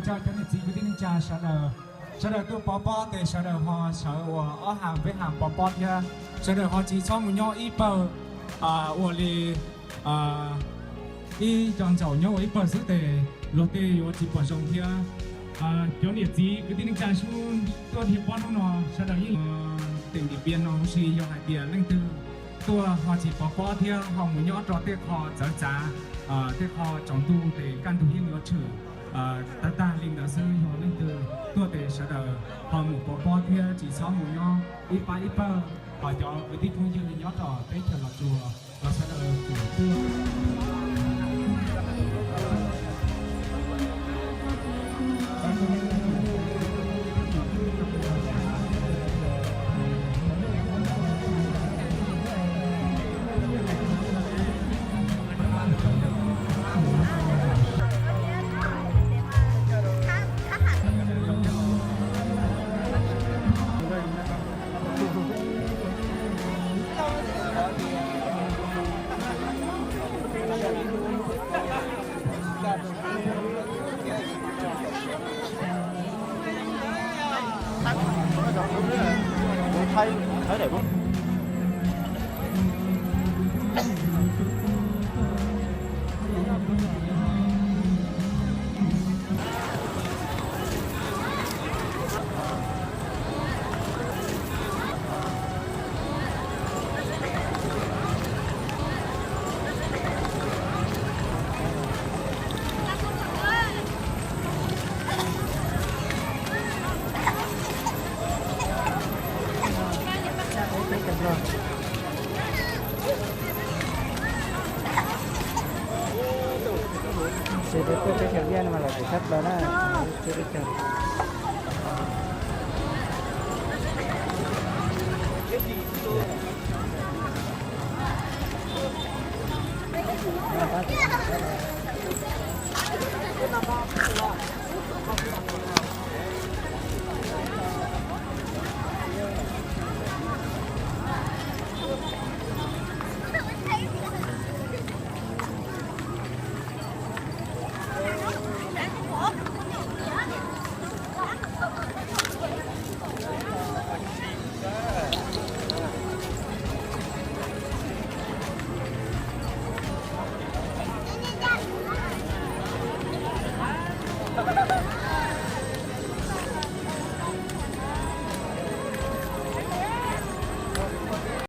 Cov niam txiv kwv tij neej tsa sawv daws, sawv daws tuaj pov pob tes sawv daws ho sawv ua ob ham peb ham pov pob thiab. Sawv daws ho tsis txhob mus nyob ib pawg ua li ib co ntsaum nyob ua ib pawg xwb tes luag tej yuav tsis pom zoo thiab. Cov niam txiv kwv tij neej tsa sub tuaj dhia pob hnub no sawv daws yeej teem dim pias no huv si yog hais tias leej twg tuaj ho tsis pov pob thiab ho mus nyob rau tej qho txawv txav, tej qho tsaus ntuj tes kaj ntug yeej yuav tshwm tag tag li ntawd xwb. Yog leej twg tuaj tes sawv daws ho mus pov pob thiab tsis txhob mus nyob ib pab ib pawg. Ho cov kwv tij phooj ywg nyob rau teb chaws Los Tsuas los sawv daws tus tuaj. Ces peb tuaj teb chaws Liaj no mas lawv kuj tshaj plaws na, teb chaws.